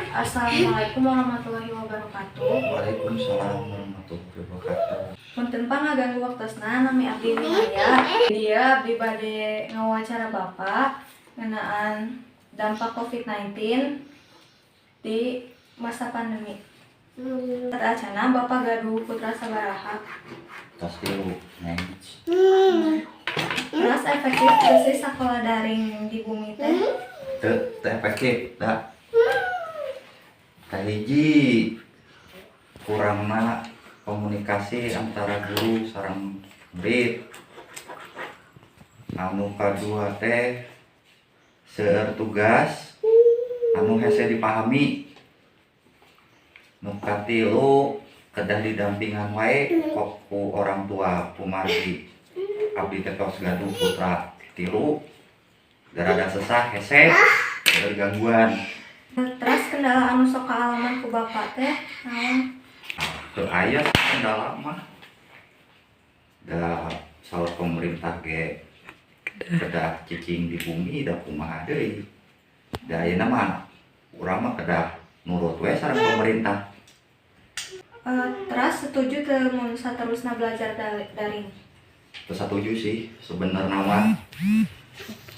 Assalamualaikum warahmatullahi wabarakatuh. Waalaikumsalam warahmatullahi wabarakatuh. Punten, Pak, ngaganggu waktosna. Nami abdi Winaya. Dieu abdi bade ngawawancara Bapak ngeunaan dampak COVID-19 di masa pandemi. Sateuacanna, Bapak gaduh putra sabaraha? Tos tilu, Neng. Terus, efektif teu sih sekolah daring di bumi teh? Teu, teu efektif da. Kahiji, kurangna komunikasi antara guru sareng murid. Anu kadua teh, seueur tugas anu hese dipahami. Nu katilu, kedah didampingan wae kok ku orang tua, kumargi abdi teh tos gaduh putra tilu, rada sesah, hese, seueur gangguan. Terus, kendala anu sok kaalaman ku Bapak teh naon? Teu aya kendala mah da saur pemerintah ge kedah cicing di bumi, da kumaha deui, da ayeuna mah urang mah kedah nurut we sareng pemerintah. Terus, setuju teu mun saterusna belajar daring? Teu satuju sih sebenarnya mah,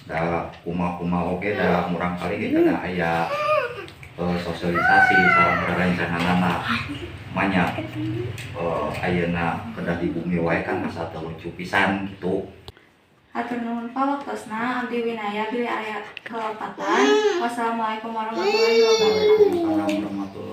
da kumaha-kumaha oge da murangkalih ge kedah aya sosialisasi sareng rerencanganana banyak. Ayeuna kedah di bumi wae kan asa teu lucu pisan gitu. Hatur nuhun, Pak, waktosna. Abdi Winaya, bilih aya kalepatan. Wassalamualaikum warahmatullahi wabarakatuh. Waalaikumsalam warahmatullahi.